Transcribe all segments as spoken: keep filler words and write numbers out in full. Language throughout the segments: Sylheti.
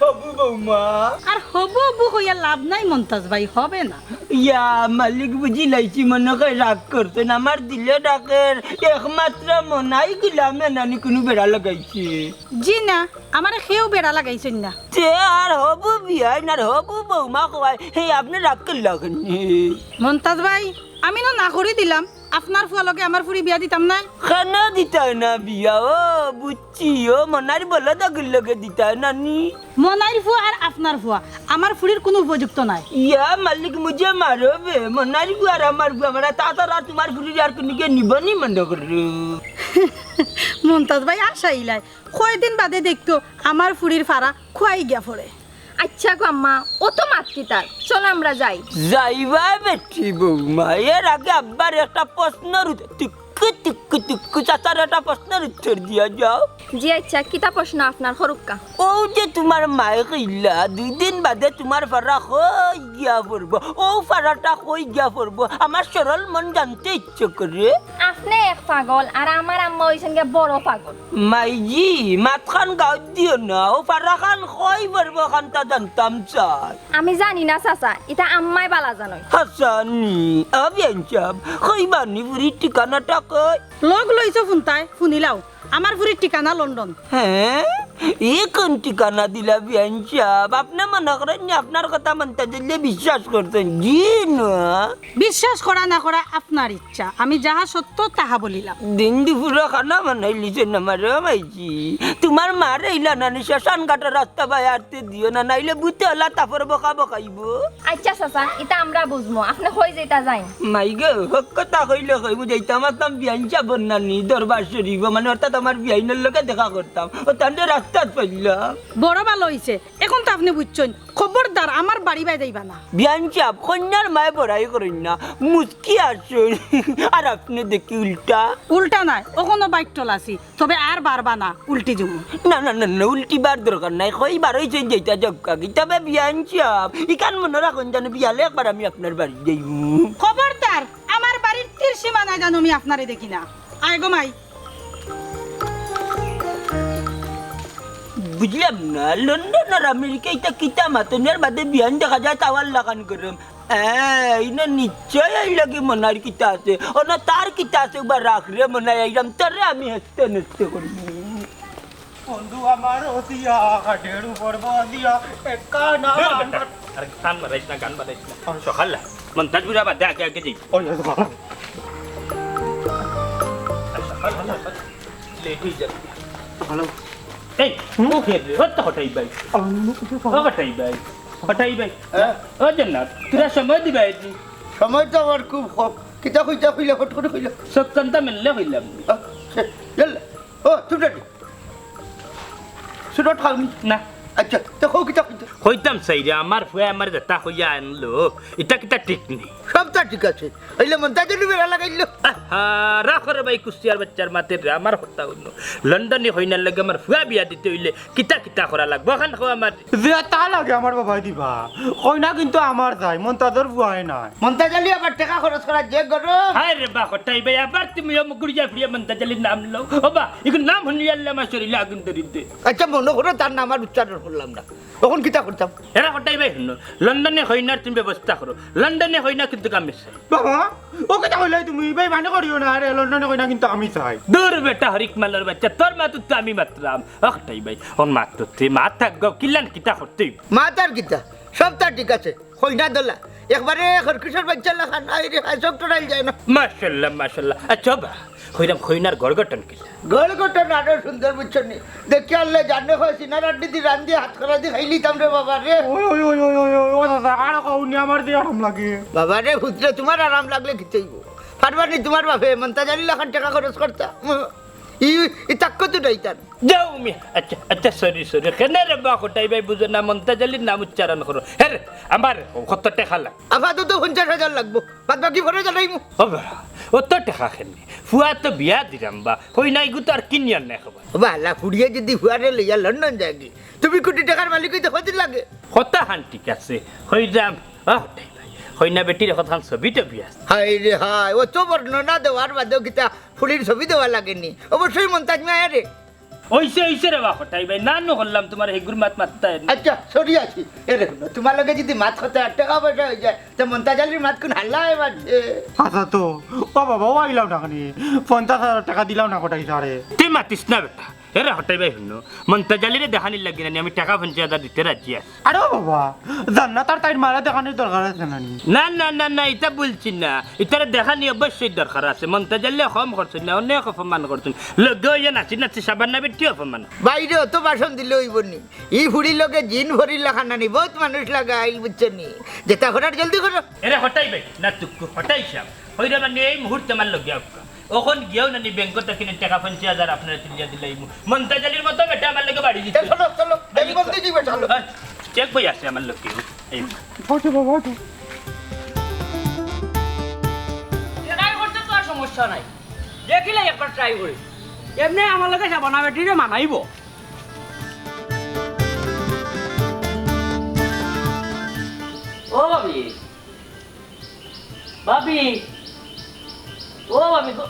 হবু বৌমা। আর হবু হবু কইয়া লাভ নাই মন্তাজ ভাই, হবে না। ইয়া মালিক, বুঝিলাইছি, মনে কয় রাগ করছইন। আমার দিলে ডাকের একমাত্র মনাই গুলামে নানি কুনু বেড়া লাগাইছে। জি না, আমারে কেউ বেড়া লাগাইছইন না। তে আর হবু বিয়াইন আর হবু বৌমা কওয়ায়, হে আপনে রাগ করলা কেনে? মন্তাজ ভাই, আমি না, না করি দিলাম, আপনার ফুয়া লগে আমার ফুরি বিয়া দিতাম নায়। কেনে দিতায় না বিয়া? ও বুঝছি, ও মনাইর বলদ অগুর লগে দিতায় নানি। মনাইর ফুয়া আর আপনার ফুয়া আমার ফুরির কুনু উপযুক্ত নায়। ইয়া মালিক, মুঝে মারো বে, মনাইর ফুয়া আর আমার ফুয়া, মানে তা ছাড়া তুমার ফুরির আর কুনুগে নিবো নি মনে করো। মন্তাজ ভাই আশা ইলাই, কয়দিন বাদে দেখতো আমার ফুরির ফারা খুয়াই গিয়া পড়ে। আচ্ছা গো আম্মা, অত মাত কিতার? চলো আমরা যাই। যাইবা বেটি বৌমা, এর আগে আব্বার একটা প্রশ্নর উত্তর, টুকু টুকু টুকু চাচার একটা প্রশ্নর উত্তর দিয়া যাও। জি আচ্ছা, কিতা প্রশ্ন আপনার, করুক্কা? অউ যে তুমার মায়ে কইলা, দুই দিন বাদে তুমার ফারা কই গিয়া পড়বো, অউ ফারাটা কই গিয়া পড়বো, আমার সরল মন জানতে ইচ্ছে করে। আপনে এক পাগল, আর আমার আম্মা অইছইন গিয়া বড় পাগল। মাইজি, মাতখান গাউত দিও না, অউ ফারাখান কই পড়বো খানতা জানতাম চাই। আমি জানি না চাচা, ইতা আম্মায় বালা জানইন। হাসানি, আ বিয়াইন সাব, কইবানি ফুরির ঠিকানাটা কই? লগ লইছো ফুনতায়, ফুনিলাও। আমার ফুরির ঠিকানা লন্ডন। হে? ই কুন ঠিকানা দিলা বিয়াইন সাব? আপনে মনে করইন নি আপনার কথা মন্তাজ আলিয়ে বিশ্বাস করছইন? জি না। বিশ্বাস করা না করা আপনার ইচ্ছা, আমি যাহা সত্য তাহা বলিলাম। দিন দুপুরে খানা বানাইলিছইন আমারে, ও মাইজি। তুমার মারে ইলা নানি শ্মশান ঘাটর রাস্তা বায় আরতে দিও না, নাইলে ভূতে অলা তাফর বকা বকাইবো। আচ্ছা চাচা, ইতা আমরা বুঝমু, আপনে কই যাইতা যাইন। মাইগো, হক কথা কইলে কইমু, যাইতাম আছলাম বিয়াইন সাবর নানি দরবার শরিফো, মানে অর্থাৎ আমার বিয়াইনর লগে দেখা করতাম, অউ তানরে রাস্তাত পাইলাম। বড় ভালা অইছে, অখন তো আপনে বুঝছইন। খবরদার আমার বাড়ি বায় যাইবা না। বিয়াইন সাব, কইন্যার মায়ে বড়াই করইন না, মুচকি আসইন। আর আপনে দেখি উল্টা। উল্টা নায়, অখনো বাইট্টল আছি, তবে আর বারবা না, উল্টি যিমু। না, না, না, না, উল্টিবার দরকার নাই, কইবার অইছে যেতা যাউক্কা। তবে বিয়াইন সাব, ইখান মনো রাখইন যেন বিয়ালে একবার আমি আপনার বাড়ি যাইমু। খবরদার, আমার বাড়ির তীর সীমানায় যেন আমি আপনারে দেখি না। আয় গো মাই। বুঝলাম না, লন্ডন আর আমেরিকা ইতা কিতা মাতইন, এর বাদে বিয়াইন দেখা যায় তাওয়ার লাখান গরম। এ, ইনো নিশ্চয় অউ লাগি মনাইর কিতা আছে। অনো তার কিতা আছে, উবা রাখ রে মনাই, আইরাম তোরে আমি হেস্তে নেস্তে করিমু। বন্ধু আমার অতিয়া, ঢেড়ু পর্ব দিয়া, একা না। আরে গান বাজাইস না, গান বাজাইস না। সকাল না, মন্তাজ বুড়া বাদে আগে আগে যাই। ওই, ওই, ওই। সকাল হলো, সকাল। লেট অই যাবে। ভালো। এই, হুম? ও কে রে? ও তো হঠাই ভাই। আম, কিছু ও হঠাই ভাই। হঠাই ভাই। হ্যাঁ? ও জন্নাত, তোরা সময় দিবা এটি। সময় তো আমার খুব কম। কিতা কইতা কইলে, ফট করে কইলে। সব কান্তা মেললে কইলাম। আ, সে, ইয়াল্লা। ও, চুপ থাকি। সুরট খাওনি? না। আচ্ছা, তো কও কিতা কইতা? কইতাম চাই রে, আমার ফুয়ায় আমারে যেতা কইয়া আনলো, ইতা কিতা ঠিক নি? সবতা ঠিক আছে। অইলে মন্তাজ আলিয়ে বেড়া লাগাইলো। আহা, রাখো রে ভাই, কুষ্টিয়ার বাচ্চার মাতে রে, আমার কথা হুনো। লন্ডনি কইনার লগে আমার ফুয়া বিয়া দিতে অইলে কিতা কিতা করা লাগবো, অখান কও আমার। যেতা লাগে আমার বাবায় দিবা। কইনা কিন্তু আমার চাই, মন্তাজর ফুয়ায় নায়। মন্তাজ আলিয়ে আবার টেকা খরচ করার যে গরম। হায় রে বা, হঠাই ভাই, আবার তুমি অউ ঘুরিয়া ফিরিয়া মন্তাজ আলির নাম লও। ও বা, ইগুর নাম হুনলে আমার শরীরে আগুন ধরি দে। আচ্ছা, মনো করো তার নাম আর উচ্চারণ করলাম না। অখন কিতা করতাম? এরা হঠাই ভাই হুনো, লন্ডনে কইনার তুমি ব্যবস্থা করো। লন্ডনে কইনা কিন্তু আমি চাই। বাবা, ও কিতা কইলায় তুমি? বেইমানি করিও না, আরে লন্ডনে কইনা কিন্তু আমি চাই। দূর বেটা হরিক মালর বাচ্চা, তোর মাতুত তো আমি মাতরাম। ও হঠাই ভাই, অখন মাতুত তে মাত থাক গো, কিলান কিতা করতে অইবো? মাত আর কিতা? সবতা ঠিক আছে। কইনা দলা। একবারে খরকিশর বাচ্চার লাখান, আয় রে, হায়, চোখ টরাইল যায় না। মাশাআল্লাহ, মাশাআল্লাহ। আচ্ছা বা, কইরাম কইনার ঘর গঠন কিলা? ঘর গঠন আরো সুন্দর, বুঝছো নি? দেখি আল্লায় জানে কয়, সিনার আড্ডি দি রান্দি হাত করা দি খাইলিতাম রে বাবা রে। ওই, ওই, ওই, ও দাদা, আর কওনি, আমার যে আরাম লাগে। বাবা রে, পুত্রে, তুমার আরাম লাগলে কিতা অইবো? পারবা নি তুমার বাপে মন্তাজ আলির লাখান টেকা খরচ করতা? ই, ই তাক্কত উঠাইতাম। যাও মি, আচ্ছা, আচ্ছা, সরি, সরি। কেনে রে বা, হঠাই ভাই বুঝো না, মন্তাজ আলির নাম উচ্চারণ করো। হে রে, আমার কত টেকা লাগে? আপাতত পঞ্চাশ হাজার লাগবো, বাদ বাকি পরে জানাইমু। ও বা, অত টেকা কেনে? ফুয়া তো বিয়া দিরাম বা, কইনা ইগু তো আর কিনিয়ার নাই খবর। ও বা, আল্লাহ, ফুড়িয়ে যদি ফুয়ারে লইয়া লন্ডন যায়গি, তুমি কোটি টেকার মালিক অইতে কদিন লাগে? কথাখান ঠিক আছে, কইরাম, আহ, হঠাই ভাই, কইনা বেটির কথাখান ছবি টবি আছে। হায় রে হায়, অত বর্ণনা দেওয়ার বাদেও কিতা ফুড়ির ছবি দেওয়া লাগেনি? অবশ্যই মন্তাজ মিয়া রে। অইছে, অইছে রে বা কটাই ভাই, না নু করলাম তুমার হেগুর মাত মাততায় না। আচ্ছা, সরি আছি। এরে হুনো, তুমার লগে যদি মাত কথা আর টেকা পয়সা অইযায়, তে মন্তাজ আলীর মাত কুন হাল্লা অয় বাদ দে। আচ্ছা তো, ও বাবা, ও আইলাম না খানি, পঞ্চাশ হাজার টেকা দিলাম না কটাই সারে। তুই মাতিস না বেটা। এরে কটাই ভাই হুনো, মন্তাজ আলীরে দেখানির লাগি নানি আমি টেকা পঞ্চাশ হাজার দিতে রাজি আছি। আরে ও বাবা, জান্নাত আর তাইর মারে দেখানির দরকার আছে নানি? না, না, না, না, ইতা বলছি না। ইতারে দেখানি অবশ্যই দরকার আছে। মন্তাজ আলীয়ে কম করছইন না, অনেক অপমান করছইন। লগে অইয়া নাচি নাচি সাবান না বেটি অপমান। বাইরে অত ভাষণ দিলে অইবো নি? ই ফুড়ির লগে জিন ফড়ির লাখান নানি, বউত মানুষ লাগাইল, বুঝছো নি? যেতা করার জলদি করো। এরে কটাই ভাই, না তুক্কু, কটাই সাব। অইরে মানে এই মুহূর্তে আমার লগে আউক্কা। অখন গিয়াউ নানি ব্যাংক থাকি টেকা পঞ্চাশ হাজার আপনারে তুলিয়া দিলাইমু। মন্তাজ আলীর মতো বেটা আমার লগে বাড়ি দিতে। চলো, চলো, এই বলতে কি বেটা, চলো। হ্যাঁ, চেক বই আছে আমার লগে। এই। ওঠো বাবা, ওঠো। ট্রাই করতে তো আর সমস্যা নাই, দেখিলাই একবার ট্রাই করি। এমনে আমার লগে সাবানা বেটিরে মানাইবো। ও ভাবি, ভাবি, ও ভাবি গো।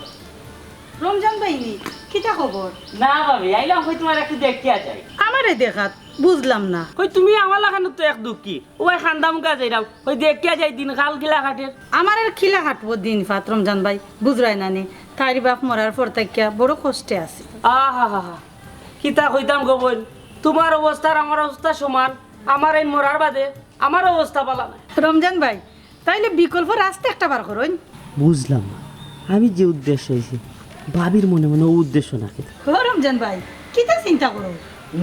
রমজান ভাই নি, কিতা খবর? না ভাবি, আইলাম কই তুমার একটু দেখিয়া যাই। আমারে দেখাত, বুঝলাম না। কই তুমি আমার লাখান তো এক দুঃখী, ওই খান্দা মুখা যাইরাম, ওই দেখিয়া যাই দিন কাল কিলা কাটের। আমার আর কিলা কাটবো দিন ফাত রমজান ভাই, বুঝরায় না নি। তাইর বাপ মরার পর থাকিয়া বড় কষ্টে আছি। আহা হা হা, কিতা কইতাম গো বইন, তুমার অবস্থা আর আমার অবস্থা সমান। আমার এই মরার বাদে আমার অবস্থা ভালা নায়। রমজান ভাই, তাইলে বিকল্প রাস্তা একটা বার করইন। বুঝলাম না, আমি যে উদ্দেশ্য অইছে, ভাবির মনে মনে ও উদ্দেশ্য নাকি? ও রমজান ভাই, কিতা চিন্তা করো?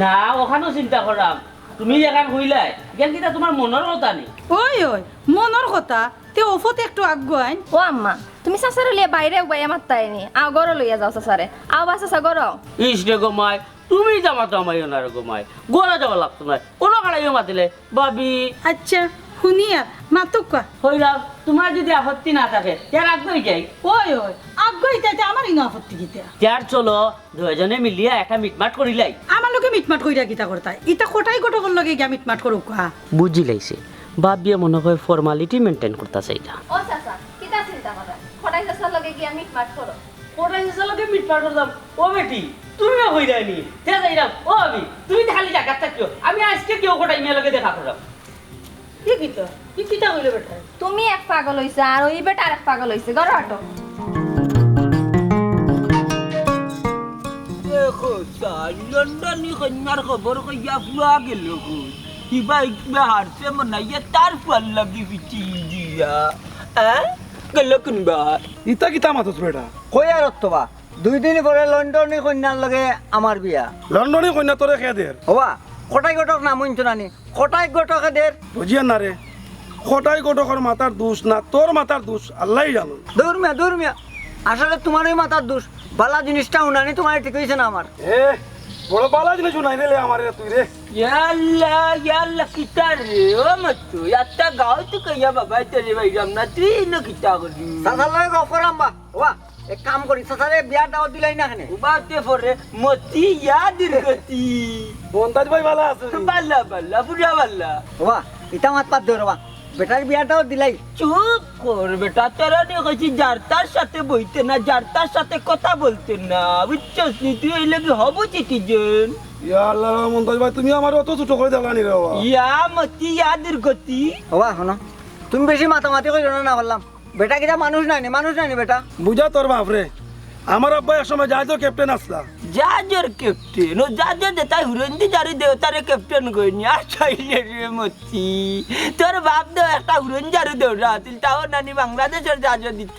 না, অখানও চিন্তা করাম। তুমি যেখান কইলায়, ইখান কিতা তুমার মনর কথা নি? ওই, ওই, মনর কথা, তে অফত একটু আগুয়াইন। ও আম্মা, তুমি চাচারে লইয়া বাইরে উবাইয়া মাততায় নি। আও, ঘরো লইয়া যাও চাচারে। আও বা চাচা, ঘরো আও। ইস রে গো মাই, তুমি যা মাতো আমায় না রে গো মাই। ঘরো যাওয়া লাগতো নায়। অনো খাড়াইয়া মাতিলে, ভাবি। আচ্ছা, হুনিয়ার, মাতুক্কা। কইরাম, তুমার যদি আপত্তি না থাকে, তে আগুয়াই যাই। ওই, ওই, আগুয়াই যাইতে আমার ইনো আপত্তি কিতা? তে চলো, দুইজনে মিলিয়া একটা মিটমাট করিলাই। আমার লগে মিটমাট করিয়া কিতা করতায়? ইতা কটাই ঘটকর লগে গিয়া মিটমাট করুক্কা। বুঝিলাইছি, ভাবিয়ে মনে হয় ফর্মালিটি মেইনটেইন করতা চাইরা। ও চাচা, কিতা চিন্তা কররায়? কটাই চাচার লগে গিয়া মিটমাট করো। কটাই চাচার লগে মিটমাট করতাম? ও বেটি, তুমি না কইরায় নি? তে যাইরাম। ও ভাবি, তুমি তো খালি জাগাত থাকিও। আমি আইজকে গিয়া কটাই মিয়ার লগে দেখা কররাম। ই কিতা? ই কিতা কইলো বেটায়? তুমি এক পাগল অইছো, আর ওই বেটা আরেক পাগল অইছে। ঘরো আটো। দেখো, স্যার, লন্ডনী কইন্যার খবর কইয়া ফুয়া গেল কই? কিবা ইকবা হারছে মনাইয়া তার ফুয়ার লাগি ফিটিং দিয়া। হ্যাঁ? গেল কুনবা? ইতা কিতা মাতস বেটা? কই আর অত বা? দুই দিন পরে লন্ডনী কইন্যার লগে আমার বিয়া। লন্ডনী কইন্যা তোরে কে দের? ওবা, কটাই ঘটক নাম হুনছো না নি? কটাই ঘটকে দের। বুঝিয়ার না রে, কটাই ঘটকর মাথার দোষ না, তোর মাথার দোষ, আল্লায় জানইন। দূর মিয়া, দূর মিয়া, আসলে তুমার ওই মাথার দোষ। বালা জিনিসটা হুনানি তুমার ঠিক অইছে না আমার। এ, বড় বালা জিনিস হুনাই রে আমারে তুই রে। ইয়াল্লা, ইয়াল্লা, কিতা রে, ও মতু, আত্তা গাও তো কইয়া বাবা, তোরে বাইরাম না, তুই ইনো কিতা করি? চাচার লগে গফ করাম বা। ওবা, এক কাম করি, চাচারে বিয়ার দাওয়াত দিলাই না কেনে? উবাতে পরে মতি ইয়া দুর্গতি। মন্তাজ ভাই ভালা আছো নি? ভালা, ভালা, পুরা ভালা। ওবা, ইতা মাত বাদ দেও রে বা। বেটার বিয়ার দাওয়াত দিলাই। চুপ কর বেটা, তোরে নি কইছি যার তার সাথে বইতে না, যার তার সাথে কথা বলতে না, বুঝছস নি? তুই অইলে কি হব সিটিজেন? ইয়া আল্লাহ, মন্তাজ ভাই, তুমি আমারে অত ছোট করি দেখলায় নি রে বা। ইয়া মতি ইয়া দুর্গতি। ওবা, হুনো, তুমি বেশি মাতামাতি করিও না, না করলাম। বেটা কিতা মানুষ নায় নি, মানুষ নায় নি বেটা। বুঝা তোর বাপরে, আমার আব্বা এক সময় জাহাজর ক্যাপ্টেন আছলা। জাহাজর ক্যাপ্টেন? ও জাহাজর যেতায় হুরন্দি জারি দেও তারে ক্যাপ্টেন কইন নি। আর চাইলে রে মতি, তোর বাপ তো একটা হুরন্দি জারি দেও না, তিল তাও নানি বাংলাদেশর জাহাজ দিত।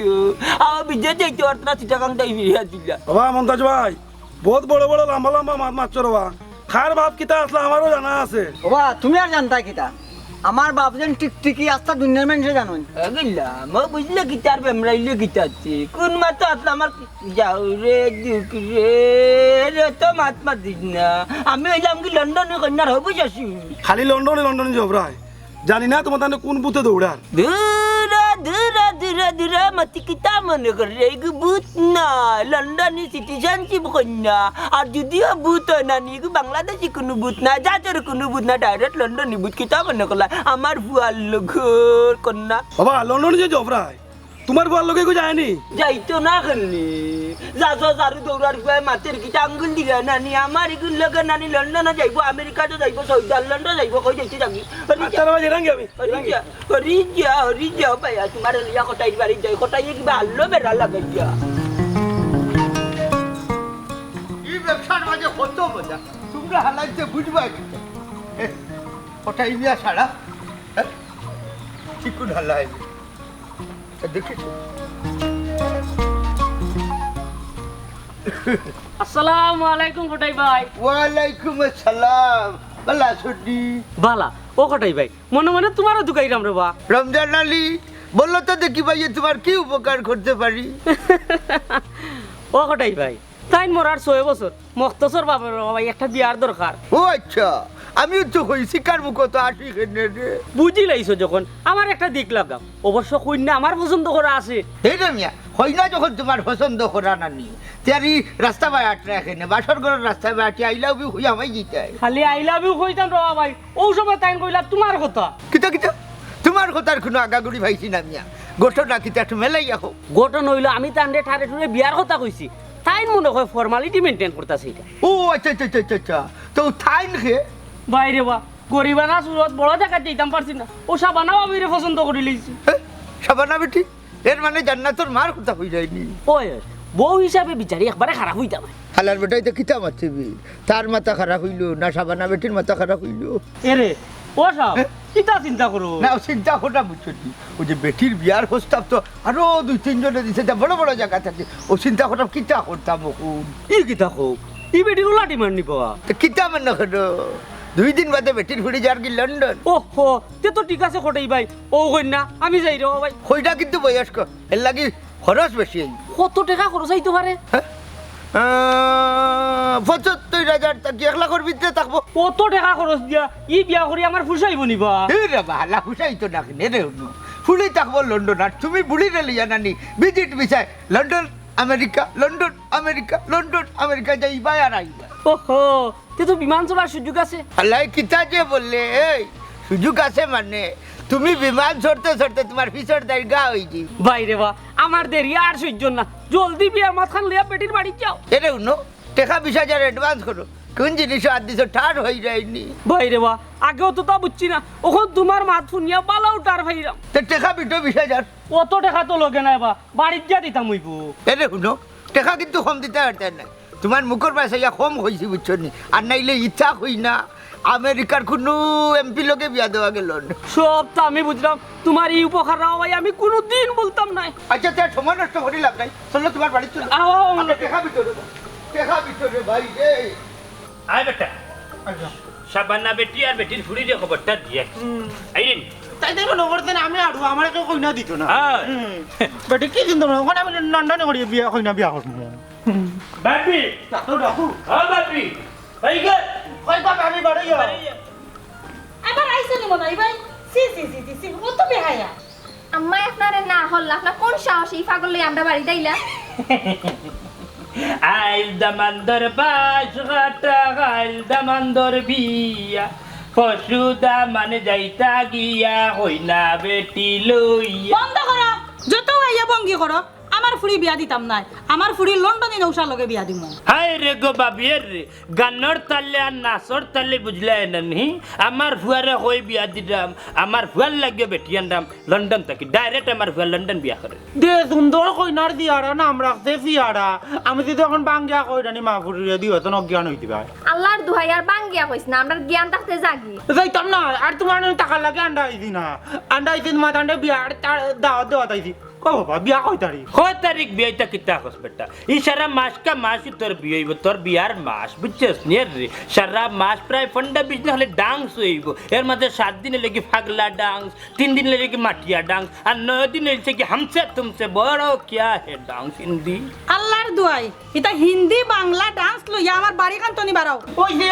আও বিদেশ যাইতে পারতো না, চিটাগাং তাই ফিরিয়া দিলা। ওবা মন্তাজ ভাই, বউত বড় বড় লম্বা লম্বা মাত মাতছো রে বা। কার বাপ কিতা আছলা আমারও জানা আছে। ওবা, তুমি আর জানতায় কিতা? আমার বাপ যেন টিকটিকি আস্তা দুনিয়ার মানষে জানইন। এ গিলা, মো বুঝলে কিতার বেমরাইলে কিতাতে? কুন মাতো আছলা আমার যাও রে দুখ রে, রে তো মাত মাতিস না। আমি অইলাম কি লন্ডনী কইন্যার হবু শ্বশুর? খালি লন্ডনী, লন্ডনী জবরায়। জানি না তুমার তানে কুন ভূতে দৌড়ার। দূর, দূর, দূর, দূর, মতি কিতা মনে করে? ইগু ভূত নায়, লন্ডনী সিটিজেনশিপ কইন্যা। আর যুদিও ভূত অয় না নি, ইগু বাংলাদেশি কুনু ভূত নায়, জাহাজর কুনু ভূত নায়, direct লন্ডনী ভূত। কিতা মনে করলায়? আমার ফুয়ার লগর কইন্যা। ওবা, লন্ডনী যে জবরায়, তুমার ফুয়ার লগে ইগু যায়নি? যাইতো না কেনে? যা, যা, যারু দৌড়ার ফুয়ায় মাতের কিতা আঙ্গুল দিগা নানি, আমার ইগুন লগে নানি লন্ডনো যাইবো, আমেরিকাতো যাইবো, সুইজারল্যান্ডো যাইবো, কই যাইতে যাবি? হরি যা, আচ্ছা, বাবা, জেরাঙ্গি আমি, হরি জেরাঙ্গি। যা, হরি যা, হরি যা, ভাইয়া, তুমারে লইয়া কটাইর বাড়ি যাই, কটাইয়ে কিবা আল্লো বেড়া লাগাইয়া। ই ব্যবসার মাঝে কত মজা, তুমরা হালাইতে বুঝবা কিতা? এ, কটাই মিয়া সারা, এ, চিকুন হালাই। তা দেখি তো। আসসালামু আলাইকুম কটাই ভাই। ওয়ালাইকুম আসসালাম। ভালা আছো নি? ভালা। ও কটাই ভাই, মনে মনে তুমারও দুকাইরাম রে বা। রমজান আলী, বলো তো দেখি ভাই, এ তুমার কি উপকার করতে পারি? ও কটাই ভাই, তাইন মরার ছয় বছর, মখতছর বাপর বাবা, একটা বিয়ার দরকার। ও আচ্ছা, আমিও তো কইছি কার মুখো তো আসি কেনে রে। বুঝিলাইছো যখন, আমার একটা দিক লাগাও। অবশ্য কইন্যা আমার পছন্দ করা আছে। এই রে মিয়া, কইন্যা যখন তুমার পছন্দ করা নানি, তে আর ই রাস্তা বায় আটরা কেনে, বাসর ঘরর রাস্তা বায় আটি I love you কইয়া আমায় দিতায়। খালি I love you কইতাম রে বা ভাই, অউ সময় তাইন কইলা তুমার কথা। কিতা কিতা? তুমার কথার কুনু আগাগুড়ি পাইছি না মিয়া। ঘটনা কিতা একটু মেলাইয়া কও। ঘটনা অইলো আমি তানরে ঠারে ঠুরে বিয়ার কথা কইছি। তাইন মনে অয় formality maintain করতাছে ইটা। ও আচ্ছা, আচ্ছা, আচ্ছা, আচ্ছা, আচ্ছা। তো তাইন কে? ভাই রে বা, গরিবানা সুরত বড় জাগাত যাইতাম পারছি না। অউ শাবানা ভাবিরে পছন্দ করিলাইছি। এ, শাবানা বেটি? এর মানে জান্নাতর মার কথা কইরায়নি? ওই, ওই, বউ হিসাবে বিচারি একবারে খারাপ অইতাম। হালার বেটায় তো কিতা মাতছে বে? তার মাথা খারাপ অইলো না শাবানা বেটির মাথা খারাপ অইলো? এরে, ও সাব, হ্যাঁ? কিতা চিন্তা করো? না, চিন্তা করো না, বুঝছো নি? অউ যে বেটির বিয়ার প্রস্তাব তো আরো দুই তিনজনে দিছে, তা বড় বড় জাগা থাকি। অউ চিন্তা করতাম কিতা করতাম অখন। ই কিতা কও? ই বেটির অলা demand নি বা? তে কিতা মনে করো? দুই দিন বাদে বেটির ফুড়ি যারগি লন্ডন। ওহো, তে তো ঠিক আছে কটাই ভাই। অউ কইন্যা, আমি যাই রে বা ভাই। কইন্যা কিন্তু বয়স্ক, এরলাগি খরচ বেশি অইবো। কত টেকা খরচ অইতো পারে? হ্যাঁ? আহ, পঁচাত্তর হাজার থাকি এক লাখর ভিতরে থাকবো। অত টেকা খরচ দিয়া ই বিয়া করি আমার ফুষাইবো নি বা? এ রে বা, হালা ফুষাইতো না কেনে রে হুনো। ফুড়ি থাকবো লন্ডন, আর তুমি বুড়িরে লইয়া নানি visit ভিসায় London, America, London, America, London, America যাইবায় আর আইবায়। ওহো, তে তো বিমান চড়ার সুযোগ আছে। হালায় কিতা যে বললে, এই সুযোগ আছে মানে, তুমি বিমান চড়তে চড়তে তুমার পিছর দাড়ি গা অইযিবো। ভাই রে বা, আমার দেরি আর সইজ্য না, জলদি বিয়ার মাতখান লইয়া বেটির বাড়িত যাও। এরে হুনো, টেকা বিশ হাজার advance করো, কুন জিনিসো আত দিছো ঠার অইরায়নি। ভাই রে বা, আগেও তো তা বুঝছি না, অখন তুমার মাত হুনিয়া বালাউ ঠার পাইরাম। তে টেকা বিটো বিশ হাজার। অত টেকা তো লগে নাই বা, বাড়িত গিয়া দিতাম অইবো। এরে হুনো, টেকা কিন্তু কম দিতায় পারতায় নায়। তুমার মুখর বায় চাইয়া কম কইছি, বুঝছো নি? আর নাইলে ইতা কই না, আমেরিকার কুনু এমপির লগে বিয়া দেওয়া গেলো না। সব তো আমি বুঝলাম, তুমার ই উপকার রে বা ভাই আমি কুনুদিন ভুলতাম নায়। আচ্ছা, তে সময় নষ্ট করি লাভ নাই, চলো তুমার বাড়িত চলো। আও, আও, আও। আচ্ছা, টেকা ভিতরে দাও, টেকা ভিতরে ভাই রে। আয় বেটা, আচ্ছা। শাবানা বেটি আর বেটির ফুড়িরে খবরটা দিয়া। হুম। আইরিন। তাই তাই মনে করতেন আমি আড়ু, আমারে কেউ কইনা দিত না। হ্যাঁ। হুম। বেটি কি চিন্তা করো, অখন আমি লন্ডনে করি বিয়া, কইনা বিয়া করবো। ভাবি। ডাকো, ডাকো। হ্যাঁ, ভাবি। এই গে। কই গো, ভাবি, বাড়ি যাও। আবার আইছো নি মনে অয় ভাই? ছি, ছি, ছি, ছি, ছি, ও তো বেহায়া। আম্মা, আপনারে না হল্লা, আপনার কোন সাহসে ই পাগল লইয়া আমরার বাড়িত আইলা? আইজ দামান্দর বাঁশ কাটা, কাইল দামান্দর বিয়া, পরশু দামান যাইতা গিয়া, কইনা বেটি লইয়া। বন্ধ করো, যত আইয়া ভঙ্গি করো। আমার ফুড়ি বিয়া দিতাম নায়, আমার ফুড়ি লন্ডনী নৌশার লগে বিয়া দিমু। হায় রে গো ভাবি রে, গানর তালে আর নাচর তালে বুঝলায় না নি? আমার ফুয়ারে কই বিয়া দিরাম, আমার ফুয়ার লাগিও বেটি আনরাম লন্ডন থাকি, direct আমার ফুয়া লন্ডন বিয়া করে। দে সুন্দর কইনার দিয়ারা নাম রাখছে ফিয়ারা। আমি যদি অখন বাঙ্গিয়া কই রানি মা ফুড়িরে দিও, তো অজ্ঞান অইতে পারে। আল্লার দুহাই আর বাঙ্গিয়া কইস না, আমরার জ্ঞান থাকতে যাগি। যাইতাম না, আর তুমার টাকার লাগি আন্ডা আইছি না। আন্ডা আইছি তুমার তান্ডে বিয়ার তার দাওয়াত দেওয়াত আইছি। ও বাবা, বিয়া কয় তারিখ? কয় তারিখ বিয়া, ইতা কিতা কস বেটা? ই সারা মাসকা মাসই তোর বিয়া অইবো, তোর বিয়ার মাস, বুঝছস নি রে? সারা মাস প্রায় পনরো বিশ দিন খালি dance অইবো। এর মাঝে সাত দিন অইলো গি পাগলা dance, তিন দিন অইলো গি মাটিয়া dance, আর নয় দিন অইছে গি হামসে তুমসে বড়ো কিয়া হে dance হিন্দি। আল্লার দুহাই, ইতা হিন্দি বাংলা dance লইয়া আমার বাড়িখান তনি বাড়াও। ওই যে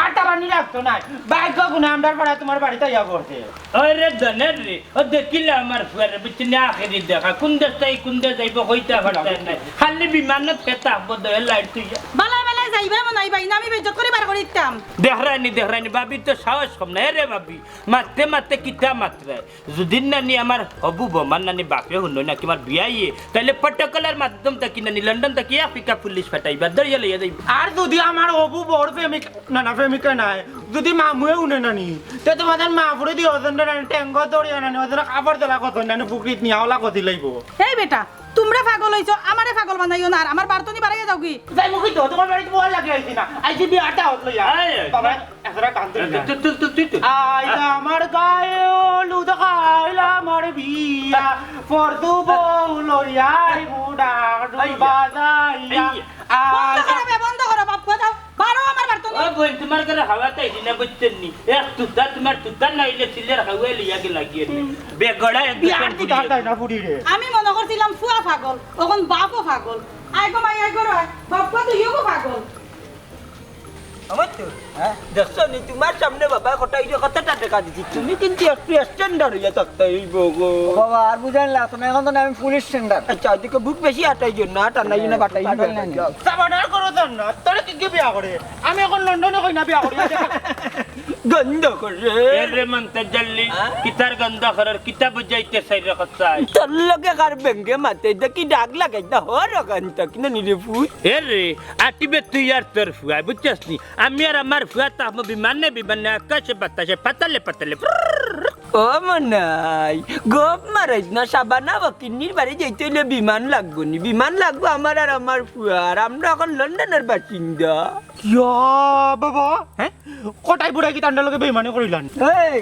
আটা পানি লাগতো না, ভাগ্য গুণে আমরার পাড়া তুমার বাড়িত আইয়া পড়ছে। ওরে ধনের রে, ও দেখিলা আমার ফুয়ারে, বুঝছস নি, আখেরি দেখা। কুন দেশ থাকি কুন দেশ যাইবো, কইতা পারতায় নায়। খালি বিমানত হে থাকবো, দহে লাইট তুই যা। বালা বালা তাইবা মনাইবা, ইনা আমি বেইজ্জত করি বার করি দিতাম। দেখরায়নি, দেখরায়নি, ভাবির তো সাহস কম না। এরে ভাবি, মাততে মাততে কিতা মাতরায়? যুদি নানি আমার হবু বৌমার নানি বাপে হুনইন না কিমার বিয়াইয়ে, তাইলে protocol-র মাধ্যম থাকি নানি লন্ডন থাকি এক pickup পুলিশ পাঠাইবা, ধরিয়া লইয়া যাইবা। আর যুদি আমার হবু বউর প্রেমিক, না, না, প্রেমিকা নায়, যুদি মামুয়ে হুনে নানি, তে তুমার মা ফুড়ি দি ওজন নানি, টেঙ্গো ধরিয়া নানি, ওজন কাপড় দিলা কত নানি, পুকুরিত নিয়া ওলা কতি লাইবো। এই বেটা, তুমরা পাগল অইছো, আমারে পাগল বানাইও না, আর আমার বাড়ি তনে বারাইয়া যাওগি। যাইমু কিতা, তুমার বাড়িত বওয়ার লাগি আইছি না, আইছি বিয়াটা হত লইয়া। এই, এই, বাবা, এছাড়া কান্দে না। তুই, তুই, তুই, তুই, তুই। আইজ আমার গায়ে হলুদ, কাইল আমার বিয়া, পরশু বউ লইয়া আইমু ডাক এই, বাজাইয়া। এই। বন্ধ করো বে, বন্ধ করো, বাপ, দাও, বারো আমার বাড়ি তনে। ও বইন, তুমার ঘরো হাওয়াত আইছি না, বুঝছইন নি? এক তুতা তুমার তুতা নাইলে সিলের হাওয়ায় লইয়া গেলাগি। বেগড়া এক বিয়ার দোকান দিকে ফুরিয়ে। হাতায় না ফুরি রে। আমি মনো করছিলাম ফুয়া পাগল, অখন বাপও পাগল। আয় গো মাই, আয় গো রে, বাপ, তুইও গো পাগল। আমার তো, হ্যাঁ? দেখছো নি, তুমার সামনে বাবা কটাইরে কতটা টেকা দিছি, তুমি কিন্তু একটু standard অইয়া থাকতে অইবো গো। ও বাবা, আর বুঝাইন লাগতো না, অখন তো না আমি ফুল standard। আচ্ছা, ওদিকে বুক বেশি আটাই দিও না, টানাই না, বাটাই না। সাবানার করো জান না, তোরে কিগিয়ে বিয়া করে? আমি অখন লন্ডনে কইনা বিয়া করি। গন্ধ করে। এরে মন্তাজ আলী, হ্যাঁ? কিতার গন্ধ করের, কিতা বুঝাইতে চাইরে কথায়? তোর লগে কার বেঙ্গে মাতে দেখি ডাক লাগাই না, হর গন্ধ কিনা নিরে ফুট। এরে, আটিবে তুই আর তোর ফুয়া, বুঝছস নি? আমি আর আমার ফুয়া থাকমু বিমানে বিমানে, আকাশে বাতাসে, পাতালে পাতালে। ও মনাই, গপ মারাইস না, সাবানা ফকিন্নির বাড়ি যাইতে অইলে বিমান লাগবো নি, বিমান লাগবো আমার আর আমার ফুয়ার, আমরা অখন লন্ডনর বাসিন্দা। ইয়া বাবা, হ্যাঁ? কটাই বুড়ায় কিতা আমরার লগে বেইমানি করিলান? এই,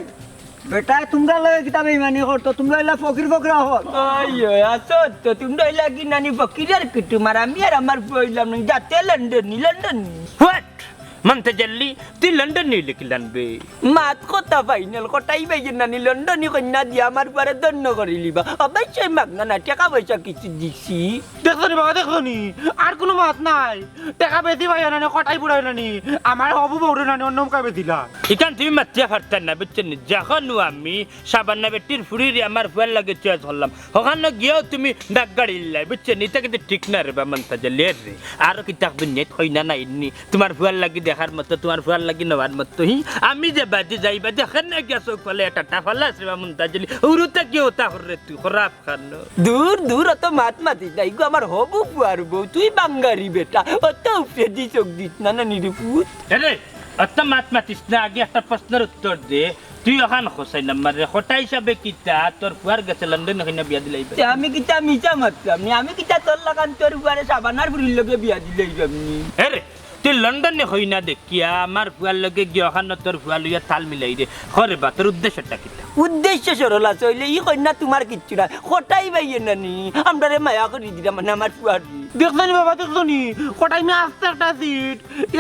বেটায় তুমরার লগে কিতা বেইমানি করতো? তুমরা অইলা ফকির ফকরা অকল। ওই, ওই, আছো তো, তুমরা অইলা কি নানি ফকির আর কুটুম, আর আমি আর আমার ফুয়া অইলাম নানি, জাতে লন্ডনি, লন্ডনি। What? মন্তাজ আলী, তুই লন্ডনি অইলে কিলান বে? মাত কথা final, কটাই ভাইয়ে নানি লন্ডনি কইনা দিয়া আমার ফুয়ারে ধন্য করিলিবা। অবশ্যই মাগনা না, টেকা পয়সা কিছু দিছি। দেখছো নি বাবা, দেখছো নি? আর কুনু মাত নাই। টেকা বেশি পাইয়া নানি, কটাই বুড়ায় নানি, আমার হবু বউরে নানি, অন্য মুখা বেশিলা। ইখান তুমি মাতিয়া পারতায় না, বুঝছো নি? যখন আমি সাবানা বেটির ফুড়িরে আমার ফুয়ার লগে choice করলাম, অখানো গিয়াও তুমি ডাক গাড়িলাই, বুঝছো নি? ইতা কিন্তু ঠিক না রে বা মন্তাজ আলী রে। আর কিতা দুনিয়াত কইনা নাই নি, তুমার ফুয়ার লাগি দেখার মতো, তুমার ফুয়ার লাগি নেওয়ার মতো। হি, আমি যে বাদে যাই, বাদে কেনে গিয়া চউখ ফালাইয়া টাটা ফালাস রে বা মন্তাজ আলী, উরুতা কিওতা কররে তুই, খরাপ খানো। দূর, দূর, অত মাত মাতিস না। ইগু আমার হবু ফুয়ার বউ, তুই বাঙ্গারি বেটা। অত উপরেদি চউখ দিস না, না নিরুপুত। এরে, অত মাত মাতিস না, আগে একটা প্রশ্নর উত্তর দে। তুই অখান কছাই নাম্বার রে, কটাই হিসাবে কিতা, তোর ফুয়ার গেছে লন্ডনে কইনা বিয়া দিলাইবে? তে আমি কিতা মিছা মাতরাম নি? আমি কিতা তোর লাখান তোর ফুয়ারে সাবানার ফুড়ির লগে বিয়া দিলাইবাম নি? এরে, তুই লন্ডনে কইনা দেখিয়া আমার ফুয়ার লগে গিয়া অখানো তোর ফুয়া লইয়া তাল মিলাই দে। খরে বা, তোর উদ্দেশ্যটা কিতা? উদ্দেশ্য সরল আছে, অইলে ই কইনা তুমার কিচ্ছু না। কটাই ভাইয়ে নানি, আমরারে মায়া করি দিরা মানে আমার ফুয়ারে। দেখছো নি বাবা, দেখছো নি? কটাই মিয়া আস্তা একটা সিট।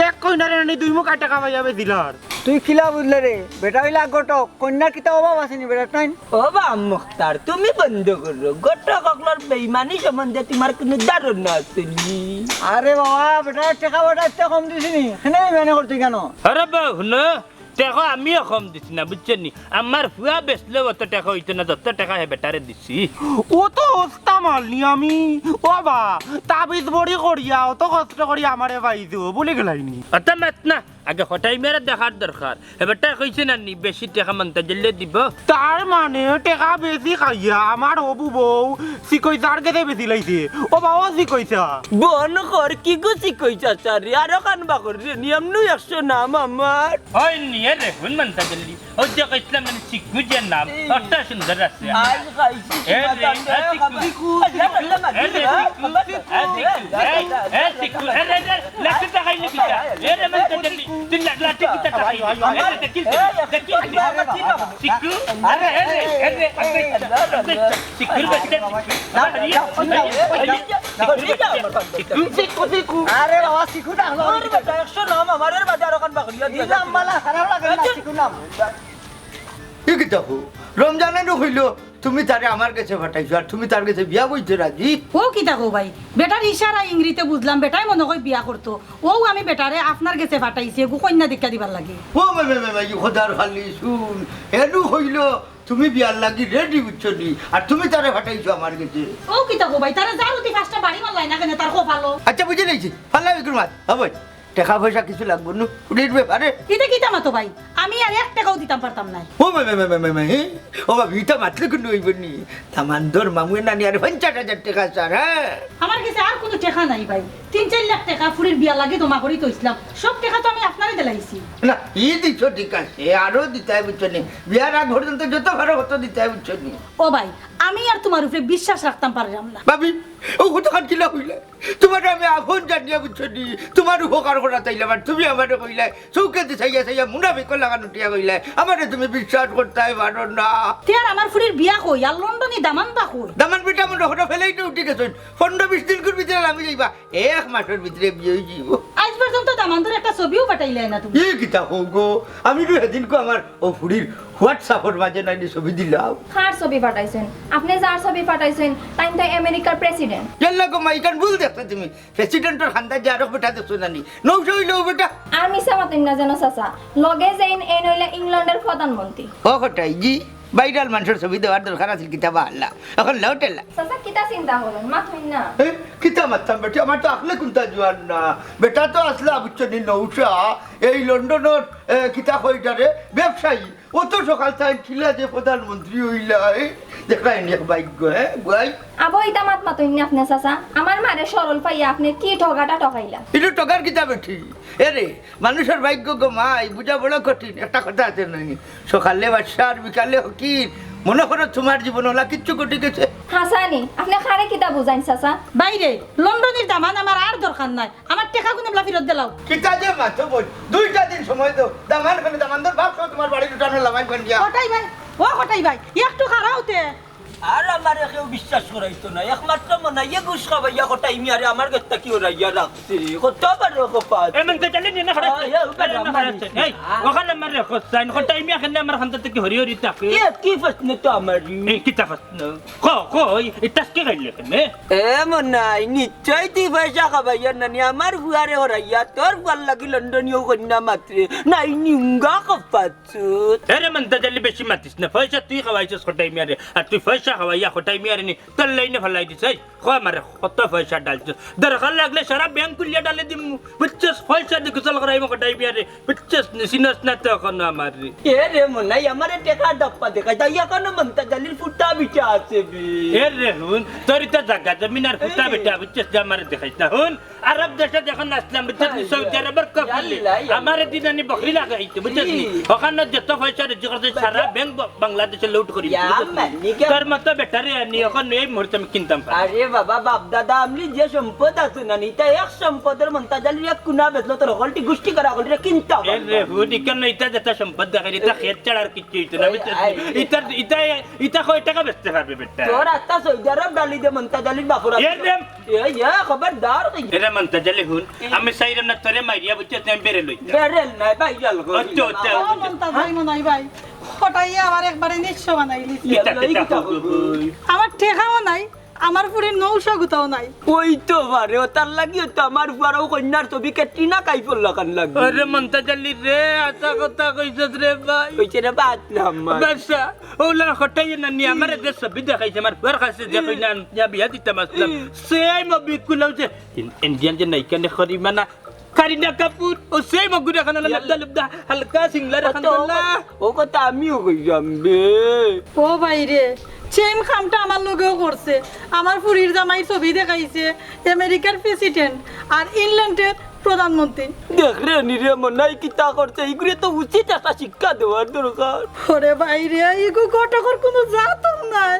এক কইনারে নানি দুই মুখা টেকা পাইয়া বেচিলার। তুই কিলা বুঝলে রে? বেটা অইলা ঘটক, কইনার কিতা অভাব আছে নি বেটার টাইম? ও বা মুখতার, তুমি বন্ধ করো। ঘটক অকলর বেইমানি সম্বন্ধে তুমার কুনু ধারণা আছে নি? আরে বাবা, বেটার টেকা বেটার তে কম দিছি নি? কেনে বেইমানি করতে কেনে? আরে বা, হুনো, টেকা আমিও কম দিছি না, বুঝছো নি? আমার ফুয়া বেচলেও অত টেকা অইতো না, যত টেকা হে বেটারে দিছি। ও তো হস্তা মাল নি আমি। ও বা, তাবিজ বড়ি করিয়া, অত কষ্ট করি আমারে পাইছো, ভুলি গেলায় নি? অত মাত না, আগে কটাই মিয়ারে দেখার দরকার। হে বেটায় কইছে না নি, বেশি টেকা মন্তাজ আলীয়ে দিবো। তার মানে টেকা বেশি খাইয়া আমার হবু বউ চিকইচার গেছে বেচিলাইছে। ও বা, ও চিকইচা। বন কর, কিগু চিকইচা চাচারে, আরো কান বাকর রে, নিয়ম নু একশো নাম আমার। অয় নি, এরে, হুন মন্তাজ আলী। অউ যে কইছলাম মানে চিকু যে নাম, এই। অত সুন্দর আছে। আই খাইছি এ রে, এ চিকু। চিকু। এ রে, চিকু। এ চিকু। এ, এ চিকু। এ রে, রে, লাঠি দেখাই নি কিতা? এ রে, মন্তাজ আলী, তুই লা-, লাঠি কিতা দেখাই নি? এ রে, দেখিল, দেখিল। চিকু। আরে, এ রে, এ রে, আবে, আবে, চিকুর বাচ্চা, চিকু। আরে, আরে, আরে, চিকু। চিকু, চিকু। আরে বাবা, চিকু না, আমার বেটা, একশো নাম আমার, এর বাদে আরো কান বাকরিয়া দিয়া এই নাম বালা খারাপ লাগে না, চিকু নাম। ই কিতা কও? রমজানে নু কইলো, তুমি তারে আমার গেছে পাঠাইছো, আর তুমি তার গেছে বিয়া বইতে রাজি? ও কিতা কও ভাই? বেটার ইশারা ইঙ্গিতে বুঝলাম, বেটায় মনো কয় বিয়া করতো। অউ আমি বেটারে আপনার গেছে পাঠাইছি, এগু কইন্যা দেখিয়া দিবার লাগি। ও মে, মে, মে, মে, ই খোদার খালি শুন, এনু কইলো, তুমি বিয়ার লাগি রেডি, বুঝছো নি? আর তুমি তারে পাঠাইছো আমার গেছে। ও কিতা কও ভাই? তারে যার অতি পাঁচটা বাড়ি মারলাই না কেনে তার কপালো? আচ্ছা, বুঝি লাইছি, ফাল্লা বিক্রমাত, হবে। টেকা পয়সা কিছু লাগবো নু ফুড়ির ব্যাপারে? ইতা কিতা মাতো ভাই? আমি আর এক টেকাও দিতাম পারতাম নায়। ও মে, মে, মে, মে, মে, মে, হে? ও ভাবি, ইতা মাতলে কুনু অইবো নি? দামান্দর মামুয়ে নানি আরে পঞ্চাশ হাজার টেকা চার, হে? আমার গেছে আর কুনু টেকা নাই ভাই। তিন চাইর লাখ টেকা ফুড়ির বিয়ার লাগি জমা করি থইছলাম। সব টেকা তো আমি আপনারে দিলাইছি। না, ই দিছো ঠিক আছে, আরো দিতায় বুঝছো নি? বিয়ার আগ পর্যন্ত যত পারো অত দিতায় বুঝছো নি? ও ভাই, আমি আর তুমার উপরে বিশ্বাস রাখতাম পারলাম না। ভাবি, ও কতখান কিলা কইলে? তুমারে আমি আপন জানিয়া বুঝছো নি? তুমার উপকার করাত আইলাম আর তুমি আমারে কইলায়, চউখেদি চাইয়া চাইয়া মুনাফিকর লাখান উঠিয়া কইলায়, আমারে তুমি বিশ্বাস করতায় পারো না। তে আর আমার ফুড়ির বিয়া কই? আর লন্ডনি দামান বা কই? দামান বেটা মনে করো ফেলেই তো উঠি গেছইন। পনরো বিশ দিনকুর ভিতরে লামি যাইবা, এক মাসর ভিতরে বিয়া অইযিবো। আইজ পর্যন্ত দামান্দর একটা ছবিও পাঠাইলায় না তুমি। ই কিতা কও গো? আমি তো সেদিনকু আমার ও ফুড়ির WhatsApp-র মাঝে নাইলে ছবি দিলাম। কার ছবি পাঠাইছইন? আপনে যার ছবি পাঠাইছইন, তাইন তো আমেরিকার president। ইয়াল্লা গো মা, ইখান ভুল দেখছো তুমি। President-র খান্দাত যে আরক বেটা দেখছো নানি? নৌশা অইলো ও বেটা। আর মিছা মাতইন না যেন চাচা। লগে যেইন এইন অইলা ইংল্যান্ডর প্রধানমন্ত্রী। ও কটাই জি, viral মানষর ছবি দেওয়ার দরকার আছিল কিতা বা আল্লাহ। অখন লও টেলা। চাচা, কিতা চিন্তা করইন? মাতইন না। এ, কিতা মাততাম বেটি? আমার তো আখলে কুন্তা জুয়ান না। বেটা তো আছলা বুঝছো নি নৌশা, এই লন্ডনর, এ, কিতা কইতারে, ব্যবসায়ী। অত সকাল তাইন কিলা যে প্রধানমন্ত্রী অইলা, এ? দেখরায়নি এক ভাগ্য, হে, গুয়াই। আবো, ইতা মাত মাতইন না আপনে, চাচা। আমার মারে সরল পাইয়া আপনে কি ঠগাটা ঠগাইলা? ইটা ঠগার কিতা বেটি? এরে, মানুষর ভাগ্য গো মাই, বুঝা বড় কঠিন। একটা কথা আছে নানি, সকালে বাদশা আর বিকালে ফকির। মনে করো তুমার জীবন অলা কিচ্ছু ঘটি গেছে। হাছানি, আপনে কারে কিতা বুঝাইন, চাচা? ভাইরে, লন্ডনির দামান আমার আর দরকার নাই। আমার টেকা কুনে বলা ফিরত দিলাও। কিতা যে মাতো বইন, দুইটা দিন সময় দেও। দামান খানে দামান্দর বাপ সহ তুমার বাড়ি লুটানো লামাই বন গিয়া। কটাই ভাই, ও কটাই ভাই, একটু খাড়াও তে। আর আমারে কেউ বিশ্বাস করাইতো না, একমাত্র মনাইয়ে ঘুষ খাবাইয়া কটাই মিয়ারে আমার গেছ থাকি হরাইয়া রাখছে। কত বড় কপাল। এ মন্তে চলে নি না, খাড়া। আ, এ, উপরে এ, না, খাড়া। এই, ওখানে আমার রেখো, সাইন কটাই মিয়া কেনে আমার খান্দা থাকি হরি হরি থাকে। এ, কি প্রশ্ন তো আমার? এই, কিতা প্রশ্ন? ক, ক, এই, এই টাস্কি খাইলে কেনে? এ মনাই, নিশ্চয় তুই পয়সা খাবাইয়া নানি, আমার ফুয়ারে হরাইয়া, তোর ফুয়ার লাগি লন্ডনীয় কইন্যা মাতরে, নাই নিউঙ্গা কপাত। এরে মন্তাজ আলী, বেশি মাতিস না। পয়সা তুই খাওয়াইছস কটাই মিয়ারে, আর তুই পয়সা খাওয়াইয়া কটাই মিয়ারে নি তোর লাইনে ফালাই দিস। এই, ক আমারে, কত পয়সা ডালছস? দরকার লাগলে সারা ব্যাংক খুলিয়া ডালে দিমু, বুঝছস? পয়সা দি গোসল করাইমু কটাই মিয়ারে, বুঝছস নি? চিনস না তো অখনো আমারে। এরে মনাই, আমারে টেকা ডাপ্পা দেখাই, তাই অখনো মন্তাজ আলীর ফুটা বিটা আছে বে। এরে হুন, তোর ইতা জাগা জমিন আর ফুটা বিটা, বুঝছস, যে আমারে দেখাইস না। হুন, আরব দেশে যখন আসলাম, বুঝছস নি, সৌদি আরবর কফিলে, ইয়াল্লা, ইয়াল্লা। আমারে দিন আনি বকরি লাগাইতে, বুঝছস নি? ই। অখানো যত পয়সা রুজি করছে, সারা ব্যাংক ব-, বাংলাদেশে লুট করি, ইয়া, বুঝছস নি? মানি কে? তোর মতো বেটারে আনি অখন এই মুহূর্তে আমি কিনতাম পারি। আরে বাবা, বাপ দাদা, আমলি যে সম্পদ আছে না, নিতা এক সম্পদর মন্তাজ আলীর এক কুনা বেচলো, তোর হকলটি গুষ্টি করা হকলটি কিনতাম পারি। এরে হুন, ইকান ইতা যেটা সম্পদ দেখাই, ইতা খেত ছাড়া আর কিচ্ছু হইতো না, এই, বুঝছস নি? এই। ইতা, ইতা, ইতা কয় টাকা বেচতে পারবে বেটা? তোর আস্তা সৌদি আরব ডালি দে মন্তাজ আলীর বাপর। এরে এ, ইয়া, খবরদার। এরে মন্তাজ আলী হুন, এ। আমি চাইরাম না তোরে মারিয়া, বুঝছস, আমি বেরে লই। বেরে নাই ভাই, জাল করি। আচ্ছা, আচ্ছা। ও মন্তাজ ভাই, মনাই ভাই, কটাইয়ে আমার একবারে নিঃস্ব বানাইলিছে। ইয়া, কিতা, কিতা, কিতা, কই, কই, কই? আমার টেকাও নাই, আমার ফুড়ির নৌশা গুতাও নাই। ওই তো পারে, ও তার লাগিও তো আমার ফুয়ার ও কইন্যার ছবি ক্যাটরিনা কাইফর লাখান লাগে। আরে মন্তাজ আলী রে, আচ্ছা কথা কইছস রে ভাই। কইছে রে বাদ না আমার। বাদশা, ওলা কটাইয়ে নানি আমারে যে ছবি দেখাইছে, আমার ফুয়ার কাছে যে কইন্যা আনিয়া বিয়া দিতাম আসলাম, same অবিকুলাও যে ইন-, ইন্ডিয়ান যে নায়িকা নে করিমা না, কারিনা কাপুর, ও same অগুরে খান ইয়াল্লা। লুবদা লুবদা, হালকা সিংলা রে খান ও তো, দোলা। ও কথা আমিও কইরাম বে। ও ভাই রে, same কামটা আমার লগেও করছে। আমার ফুড়ির জামাইর ছবি দেখাইছে আমেরিকার president আর ইংল্যান্ডের প্রধানমন্ত্রী। দেখরে নি রে মনাই কিতা করছে, ইগুরে তো উচিত একটা শিক্ষা দেওয়ার দরকার। ওরে ভাই রে, ইগু ঘটকর কুনু জাতও নাই।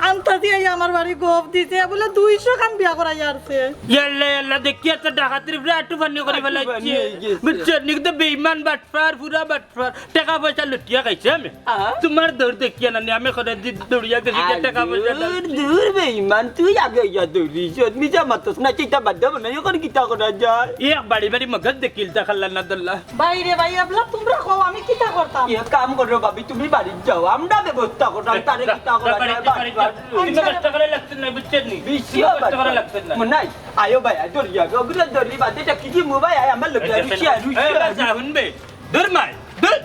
আন্তাজি আই আমার বাড়ি গফ দিছে, বুলে দুইশো খান বিয়া করাই আরছে। ইয়াল্লা, ইয়াল্লা, দেখিয়া তো ডাকাতির উপরে আটু পানি করি আটু ফেলাইছে। পানি হয়ে গেছে। বুঝছো? নিক তো বেইমান বাটফার, পুরা বাটফার। টেকা পয়সা লুটিয়া খাইছে আমি। আ? তুমার দৌড় দেখিয়া নানি, আমি করে দি-, দৌড়িয়া গেছি যে আ, টেকা পয়সা দূর, দূর বেইমান, তুই আগে ইয়া দৌড়িস। মিছা মাতস না, চিন্তা বাদ দেব না, এখন কিতা করা যায়? এক বাড়ি বাড়ি মগজ দেখিল, তা খাল্লা না দল্লা। ভাই রে ভাই, এবলা তুমরা কও, আমি কিতা করতাম? এক কাম করো ভাবি, তুমি বাড়িত যাও, আমরা ব্যবস্থা করতাম, তারে কিতা করা যায়, বাড়িত যাও। বাড়িত যাও। তুমি আচ্ছা। কষ্ট করা লাগতো না, বুঝছো নি? বেশি তুমি কষ্ট করা লাগতো না। মনাই, আয়ো ভাই, আয়, দৌড়ি যাও, ওগুলো দৌড়ি বাদে, এটা কি যে মোবাইল, আয়, আমার লগে, আচ্ছা, আয়, বেশি আয়, বেশি আয়, আয়। যা, হুনবে। দূর মাই, দূর।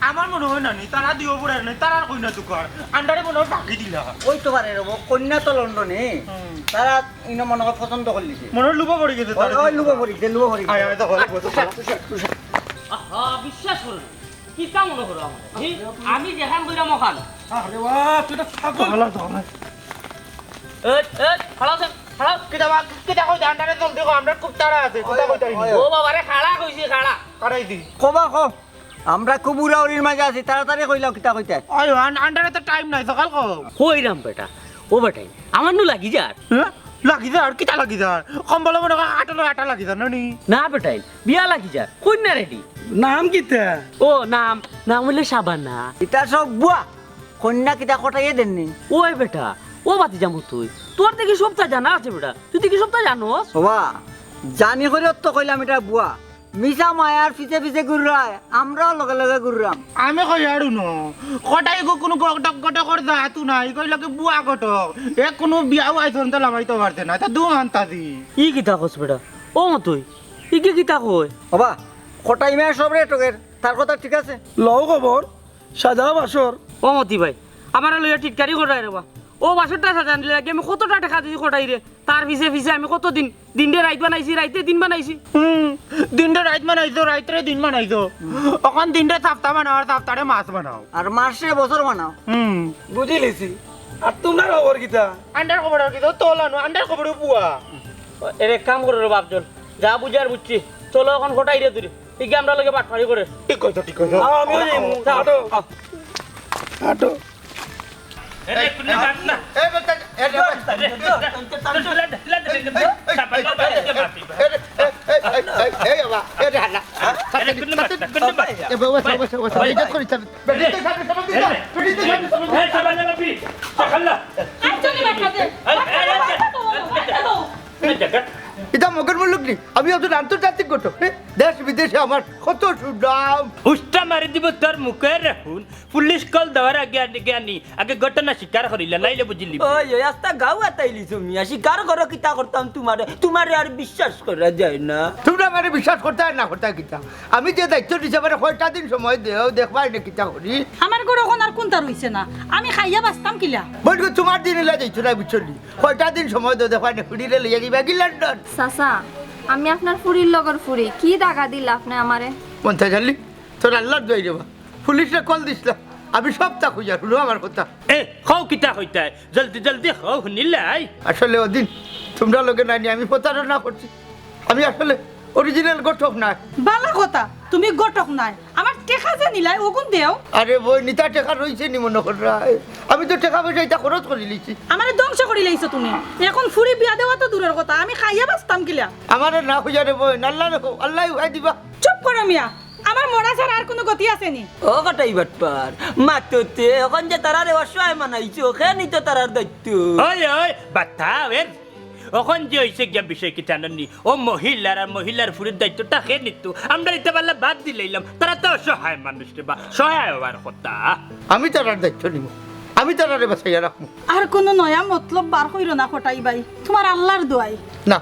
আমার মনে হয় না নি, তারা দিও পড়ে নাই, তারার কইনা তো কর। আন্ডারে মনে হয় বাকি দিলা। ওই তো পারে রে, ও কইনা তো লন্ডনে। হুম। তারা ইনো মনে হয় পছন্দ করলিছে। মনে হয় লুবো পড়ি গেছে ওই, তার। ওই লুবো পড়ি গেছে, লুবো পড়ি গেছে। আয়, আয়, তো ঘরে বসো, বসো। আহা, বিশ্বাস করো না। কিতা মনে করো আমার? হি? আমি যেখান কইরাম ওখান। আরে বাবা, তুই তো পাগল। এই, এই, খাড়া আছে, খাড়া। কিতা বা-, কিতা কইতে? আন্ডারে জলদি কও, আমরা খুব তাড়া আছে। কিতা কইতে? ও বাবা রে, খাড়া কইছি, খাড়া। খাড়াই দি। কবা, কও। আমরা খুব উড়াউড়ির মাঝে আছি, তাড়াতাড়ি কইলাও কিতা কইতে। ওই আন-, আন্ডারে তো টাইম নাই, সকাল কও। কইরাম বেটা, ও বেটাই, আমার নু লাগি যার। হ্যাঁ? লাগি যার, কিতা লাগি যার? কম্বল মনে হয় আটা লয় আটা লাগি যার, নানি? না বেটাই, বিয়া লাগি যার, কইনা রেডি। নাম কিতা? ও নাম, নাম হইলে সাবানা। ইতা সব বুয়া, কইনা কিতা কটাইয়ে দেননি? ওই বেটা, ও বাতি যামু তুই, তোর দেখি সবটা জানা আছে বেটা, তুই দেখি সবটা জানোস। বাবা, জানি করে তো কইলাম এটা বুয়া। মিছা মায়ার পিছে পিছে ঘুররায়, আমরাও লগে লগে ঘুররাম। আমি কই আর হুনো, কটাই গো কোনো গটক গটকর জাতও নাই, কই লাগে বুয়া গটক। এ কোনো বিয়াও আইসন তো লামাইতে পারছে না, তা দু আন্তাজি। ই কিতা কস বেটা? ও মতই, ই কি কিতা কয়? বাবা, কটাই মায়া সব রে টকের, তার কথা ঠিক আছে। লও খবর, সাজা বাসর। ও মতি ভাই, আমারে লইয়া টিটকারি করায় রে বা। ও বাসরটা সাজান দিলে লাগে আমি কতটা টেকা দিছি কটাই রে। তার পিছে পিছে আমি কত দিন, দিনরে রাইত বানাইছি, রাইতে দিন বানাইছি। হুম, দিনরে রাইত বানাইছো, রাইতরে দিন বানাইছো। অখন দিনরে সাপ্তা বানাও আর সাপ্তারে মাস বানাও। আর মাসরে বছর বানাও। হুম। বুঝিলিছি। আর তোমরার খবর কিতা? আন্ডার খবর আর কিতা? তোলানো, আন্ডার খবর বুয়া। এর এক কাম করো রে বাপজন, যা বুঝার বুঝছি। চলো অখন কটাই রে তুই। ইগে আমরা লগে বাটপারি করে। ঠিক কইছো, ঠিক কইছো। আমিও যাইমু। যাও। হাঁটো। হাঁটো। এরে, কুনে বাদ না। এ, বেটা, এ, এ, এ, এ, এ, এ, এ, বাবা, এ, এ, এ, এ, হালা। এরে, কুনে বাদ না, কুনে বাদ না। এ, বাবা, বসো, বসো, বসো, ইজ্জত করি চাবি। বেটি, তো সামনে, সামনে দিও, বেটি, তো সামনে, সামনে দিও। এ, সাবানা বাপি, সাকাল্লা। আচ্ছা, কি বাচ্চা দে? এ, এ, এ, এ, এ, এ, এ, এ, এ, এ, এ, ইতা মগর মুল্লুক নি? আমি একজন আন্তর্জাতিক ঘটক, হ্যাঁ? দেশ বিদেশে আমার কত সুনাম। উষ্টা মারি দিব তোর মুখে রে হুন। পুলিশ কল দেওয়ার আগে আগে আনি, আগে ঘটনা স্বীকার করিলা, নাইলে বুঝিলি। ওই, ওই, আস্তা গাঁও আতাইলি তুমি। আর স্বীকার করো, কিতা করতাম তোমারে? তোমারে আর বিশ্বাস করা যায় না। তোমরা আমারে বিশ্বাস করতে আর না করতে কিতা? আমি যে দায়িত্ব দিছি, আমারে কয়টা দিন সময় দেও, দেখবায় নে কিতা করি। আমার ঘরে অখন আর কুনতা রইছে না, আমি খাইয়া বাঁচতাম কিলা? বলবো তোমার দিন এলা যাইতো না, বুঝছো নি? কয়টা দিন সময় দেও, দেখবায় নে, ফুড়িরে লইয়া যাইবায় গি লন্ডন। চাচা, আমি আপনার ফুড়ির লগর ফুড়ি, কি দাগা দিলা আপনে আমারে? মন্তাজ আলী, তোর আল্লার দোয়াই রে বা, পুলিশরে কল দিছলা, আমি সবতা কইয়ার, হুনো আমার কথা। এ, কও কিতা কইতায়? জলদি জলদি কও, হুনিলাই। আসলে ওদিন তোমরা লগে নাই নি, আমি প্রতারণা করছি। আমি আসলে অরিজিনাল ঘটক নায়। বালা কথা, তুমি ঘটক নায়। আমার টেকা যে নিলায়, অগুন দেও। আরে বইন, ইতা টেকা রইছে নি মনো কররায়? আমি তো টেকা পয়সা ইতা খরচ করিলিছি। আমারে ধ্বংস করিলাইছো তুমি। অখন ফুড়ি বিয়া দেওয়া তো দূরর কথা, আমি খাইয়া বাঁচতাম কিলা? আমারে না কইয়া রে বইন, আল্লারে কও, আল্লায় উঠাই দিবা। চুপ করো মিয়া, আমার মরা ছাড়া আর কুনু গতি আছে নি? ও কটাই বাটপার, মাততে অখন যে তারারে অসহায় বানাইছো, কে নিতো তারার দায়িত্ব? ওই, ওই, বাতাও এর। অখন যে অইছে গিয়া বিষয় কিতা জানো নি? ও মহিলার আর মহিলার ফুড়ির দায়িত্বটা কে নিতো? আমরা ইতা বালা বাদ দিলাইলাম, তারা তো অসহায় মানুষ রে বা, সহায় হওয়ার কথা। আমি তারার দায়িত্ব নিমু, আমি তারারে বাঁচাইয়া রাখমু। আর কুনু নয়া মতলব বার কইরো না কটাই ভাই, তোমার আল্লার দোয়াই। না,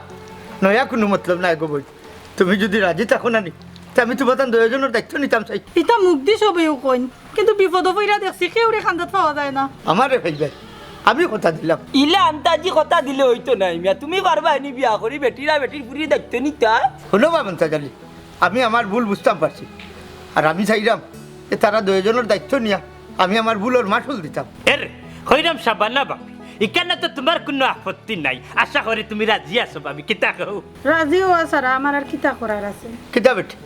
নয়া কুনু মতলব নাই গো বইন। তুমি যুদি রাজি থাকো না নি, তে আমি তোমার দুইজনর দায়িত্ব নিতাম চাই। ইতা মুখদি সবেউ কইন, কিন্তু বিপদো পইরা দেখছি কেউরে কান্দাত পাওয়া যায় না। আমারে ভাই ভাই, আমি কথা দিলাম। ইলা আন্তাজি কথা দিলে অইতো নায় মিয়া, তুমি পারবায় নি বিয়া করি বেটিরা বেটির ফুড়ির দায়িত্ব নিতা? হুনো বা মন্তাজ আলী, আমি আমার ভুল বুঝতাম পারছি, আর আমি চাইরাম যে তারা দুইজনর দায়িত্ব নিয়া আমি আমার ভুলর মাসুল দিতাম। এরে, কইরাম সাবানা বাপি, ইখানো তো তোমার কুনু আপত্তি নাই। আশা করি তুমি রাজি আছো বাপি, কিতা কও? রাজি অওয়া ছাড়া আমার আর কিতা করার আছে? কিতা বেটি?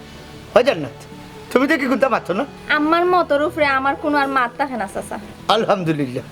অয় জান্নাত, তুমি দেখি কুনতা মাতো না? আম্মার মতর উপরে আমার কুনু আর মাত থাকে না, চাচা। আলহামদুলিল্লাহ।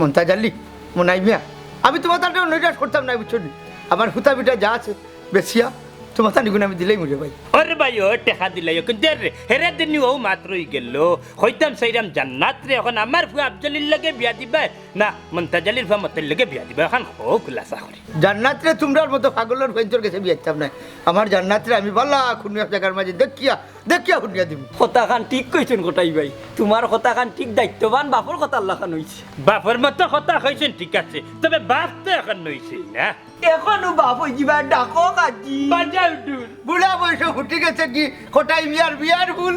মন্তাজ আলী, মনাই মিয়া, আমি তোমার তাতে নৈরাশ করতাম না, বুঝছো নি? আমার হুতা বিটা যা আছে, বেচিয়া তোমার তানিগুন আমি দিলাইমু রে ভাই। ওরে ভাই, ও টেকা দিলাইও, কিন্তু এরে, হেরে দিনই অউ মাত্রই গেল। কইতাম চাইরাম জান্নাতরে, অখন আমার ফুয়া আফজলির লগে বিয়া দিবায় না মন্তাজ আলীর ফুয়া মতইর লগে বিয়া দিবায়, অখন কও খুলাসা করি। জান্নাতরে, তুমরার মতো পাগলর ফুয়াইন্তর গেছে বিয়া দিতাম নায়। আমার জান্নাতরে আমি বালা কুনু এক জাগার মাঝে দেখিয়া, দেখিয়া হুনিয়া দিমু। কথাখান ঠিক কইছইন কটাই ভাই, তোমার কথাখান ঠিক দায়িত্ববান বাপর কথার লাখান অইছে। বাপর মতো কথা কইছইন ঠিক আছে, তবে বাপ তো অখন অইছে না। অখনও বাপ অইযিবা, ডাকো কাজি। বাজাও ঢুল। বুড়া বয়সে ফুটি গেছে কি কটাই মিয়ার বিয়ার ফুল।